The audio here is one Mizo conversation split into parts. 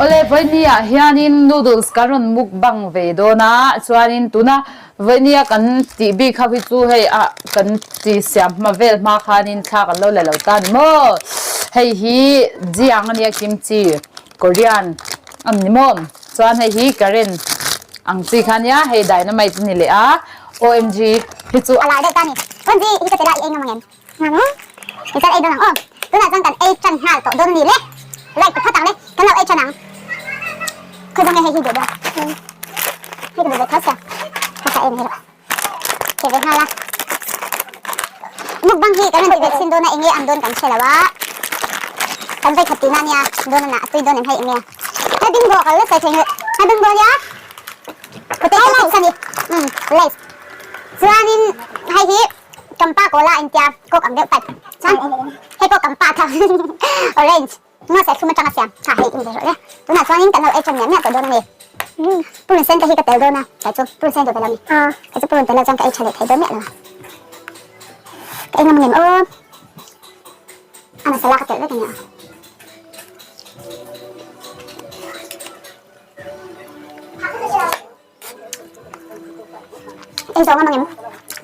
Awle vawiini ah hianin noodles kan rawn mukbang ve dawn a, chuanin tuna vawiini a kan tih bik ho hi chu hei ah kan ti siam hma vel hma khanin thla kan lo la lo ta ni maw? Hei hi Jiang ania kimchi Korean a ni maw? Chuan hei hi Karen ang chi kha ania hei dynamite a ni leh a, OMG hi chu A lar deuh ta a ni. OMG hi ka tela i ei ngam ang em? Ngam e. Ti chuan ei dawn ang aw. Tunah chuan kan ei tan nghal tawh dawn a ni le. Like ta phawt ang le. Kan lo ei tan ang. Khawi zawng nge hei hi duh dawn. Hei ka duh ve tho sia. Ka ka ei mai rawh. Che ve nghal a. Mukbang hi kan rawn ti ve chhin dawn a enge ang dawn kan hre lo a. Kan vei khat tihna ania dawn a nah a tui dawn em hei enge. Hei bingo ka lo sawi thei nghulh. Hei bingo nia. Potato chips a ni. Umm lays. Chuanin hei hi. Kampa cola a intia coke ang deuh type chuan hei pawh kampa tha orange ngaw serthlum atanga siam kha hei in ve rawh le tunah chuanin kan lo ei tan miah miah tawh dawn a ni purun sen te hi ka tel dawn a kei chu purun sen duh ve lo ni kei chu purun tel lo chuan ka ei tha leh thei dawn miah lo a ka ei ngam ang em aw a masala ka telh vek a nia. Ei zawng a mang em?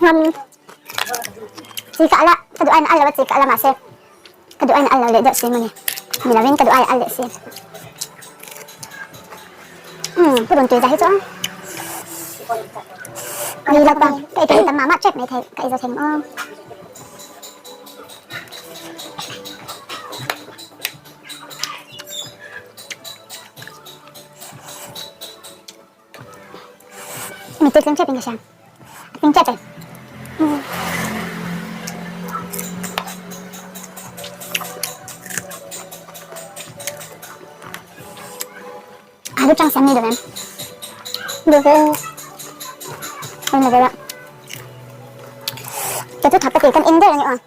Ngam chi ka ala ka duh aiin a al lo a chi ka ala mahse ka duh aiin a al lo leh deuh si mawni ni lovin ka duh ai a al leh si. Umm pu rawn tui zah hi chu a ni lo pa ka ei thei tam mah mah tep mai thei ka ei zo thei ang aw. Mi tui tlem tep in ka hria. A ping tep e. Alu chang siam nei duh em? Duh ve. Eng level a. Kei chu thap ka ti kan en der a ni aw.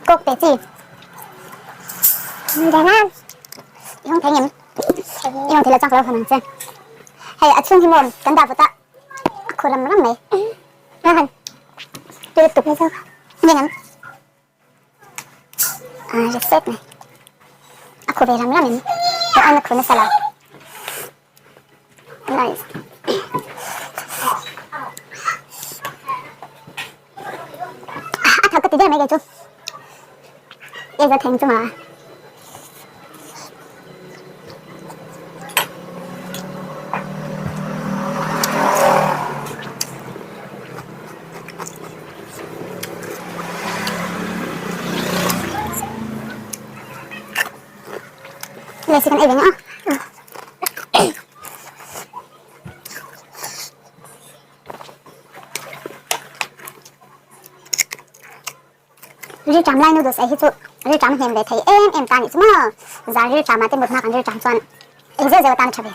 Kawk te chi. I hawng thei ngem? I hawng thei lo chuan ka lo hawn ang che. Hei a chhung hi maw kan dah vut a, a khu ram ram mai. Lo hawn tui lutuk nge ngem? A ri set mai. A khu ve ram ram em? Lo an a khu nasa lo. Nice. A thak ka ti der mai kei chu. Ei za theng chunga. Lesi kan ei ve nia. Rilṭam lai noodles ei hi chu rilṭam a hnem ve thei em em ta anih chu maw? Zan rilṭamah te mut hma kan rilṭam chuan eng zeuh zeuh atan a ṭha ve.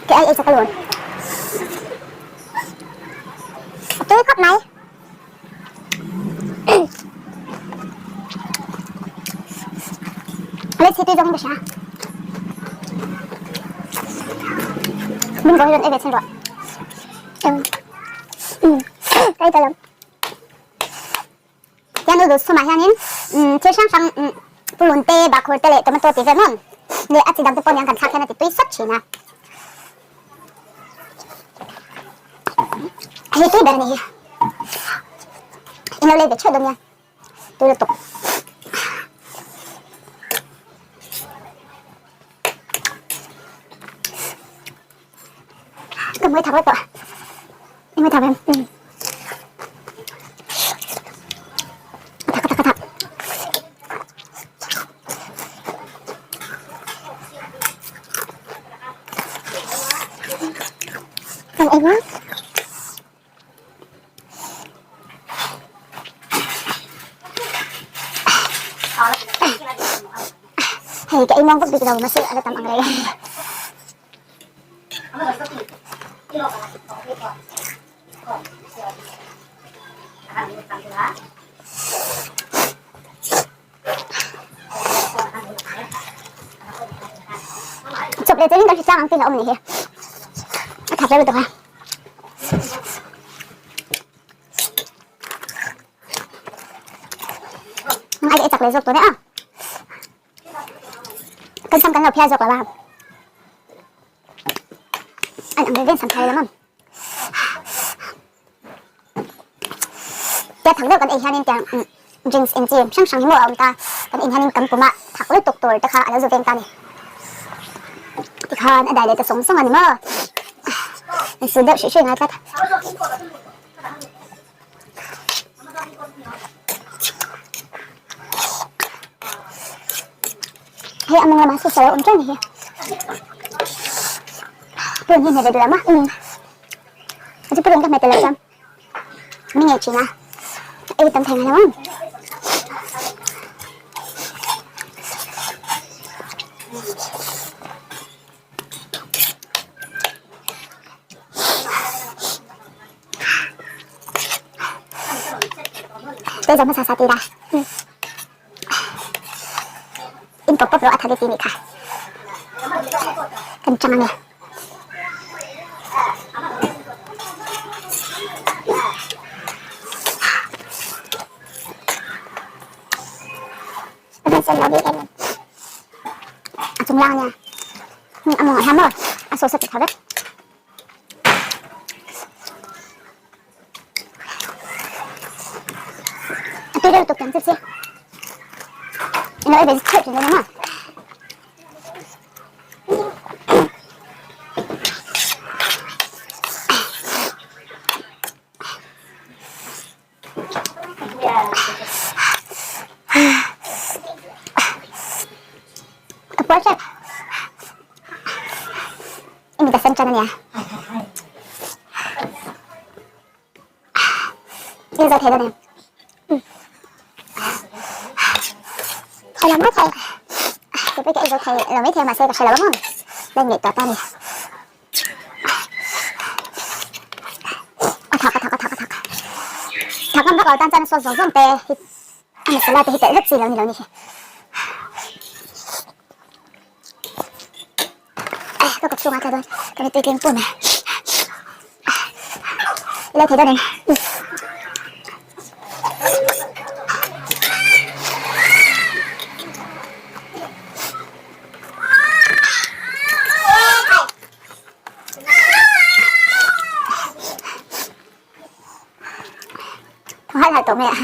Cái ai cho cái luôn Tui khóc mày Let's see tui zawng in ka hria Min vawi rawn ei ve chhin rawh Ka ei ta lo Hian noodles thumah hianin thil hrang hrang purun te, bahkhur te leh tomato tih vel maw leh a chi dang te pawh nia kan thlak hian a ti tui sawt thin a. Hei tui ber a nih hi. In lo lei ve theuh dawn nia. Tui lutuk. Ka hmui thak vek tawh. I hmui thak em? A thak a thak a thak. Kan ei hma. Hei ka ei muang vak bik lo mahse a la tam ang rei. Chawp leh chawlhin kan hre tlang ang tih hlauhawm a nih hi. A that reuh lutuk a. Hei ka ei chak leh zawk tawh daih a. Kan sam kan lo phiar zawk lo a. An ang ve ven sam phiar ila mam. Tia thak deuh kan ei hianin tiang drinks eng chi hrang hrang hi maw a awm ta. Kan in hianin kan puma thak lutuk tur te kha a lo zu veng ta a ni. Tikhan a dai leh ta sawng sawng a ni maw. An su deuh hrih hrih ngai tlat. Hei a mawng lamah saw lo awm teuh a ni hi. Purun hi hmet ve duh lo maw? Umm. Chu purun ka hmet tel loh chuan mi ngei thin a, ei tam thei ngai lo ang. Tei zawng hmasa sa tira. In pawp pawp rawh a tha ti nih kha. Kan chang ange. A chung lang ania. A mawng ah hian maw a saw sat tha vek. A tui deuh tuk tiang chips hi. Ilo ei ve theuh thin dawn a maw. Ka puar tep. I mit a sen tan a nia. I zo thei dawn em? Thei lo mai thei. Keipawh ka ei zo thei lo mai thei a mahse ka hre lo ang. La inngei tawh ta a ni. A thak a thak a thak a thak. Thak ngam vak lo tan chuan a sawn zawng zawng te hi a masala te hi telh vek chi lo ni lo ni hi. Ka kut chhungah tla dawn ka mittui tling pum e. I lo thei dawn em? Thawng halh halh tawh mai a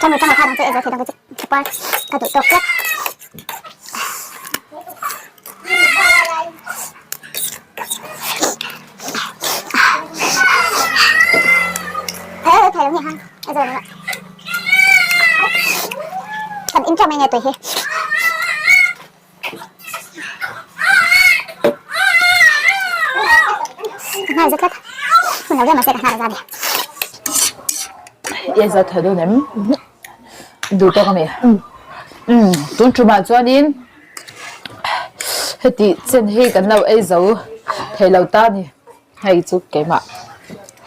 Changmu changmu kha dang chu ei zo thei dang chu chapar ka duh tawk tlat. Thei thei lo nge ha ei zo lo la. Kan in teuh mai nge tui hi. Ka hnar za tlat. Hmun lo viau mahse ka hnar a za ve. I za tha dawn em? Duh tawk a mi? Umm tun tumah chuanin heti chen hi kan lo ei zo thei lo ta a ni. Hei chu keimah.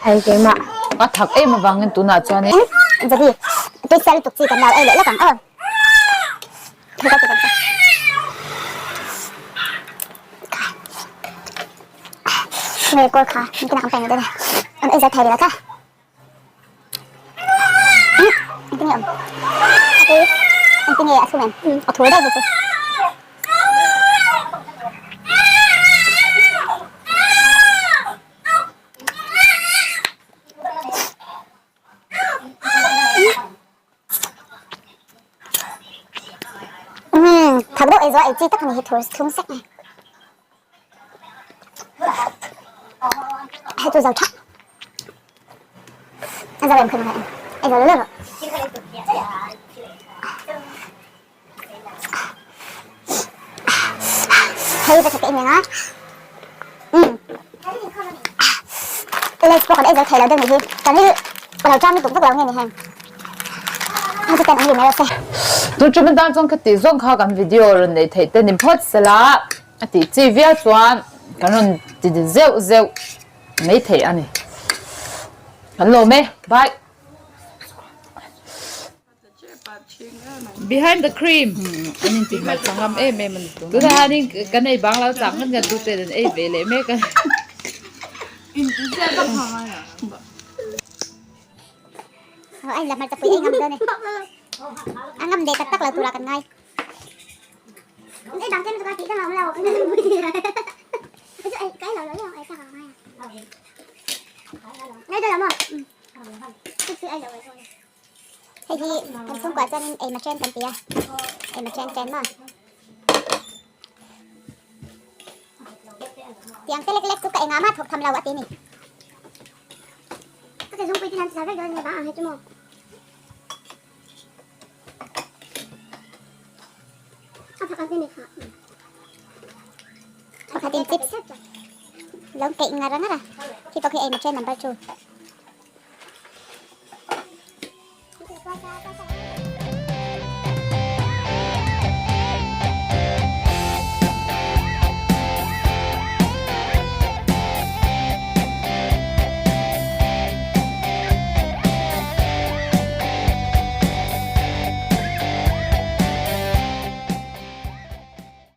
Hei keimah. A thak em avangin tunah chuanin. Jadi tui sel tuk chi kan lo ei leh lawk ang aw. Umm thak deuh ei zuah ei chi tak a ni hi thur thlum sek mai. Hei chu zo tha. A zo em kha em. Ei zo lo lo rawh. Hei va thak em a. Umm. Let's pawh kan ei zo thei lo deuh ni hi. Kan ri ka lo tang lutuk vak lo nge ni heng. Hei chu ten an ri mai rawh se. Tun ṭum atan chuan ka tih zawng kha kan video rawn neih theih te ni phawt sela a tih chi viau chuan kan rawn ti zeuh zeuh mai theih a ni. Kan lawm e. Bye. Behind the cream an in tih hmarcha ngam em em a ni tunah hianin kan ei bang lo chak ngat ngat tu ten an ei ve leh mek a A ngam leh tak tak lo turah kan ngai. Hei hi kan chhungkuah chuanin ei ma chen kan ti a, ei ma chen chen maw. Tiang te lek lek chu ka engah mah thawk tham lo a ti ni. Pakhatin chips lo keih ngar ngar a, khi pawh khi ei ma chen number 2.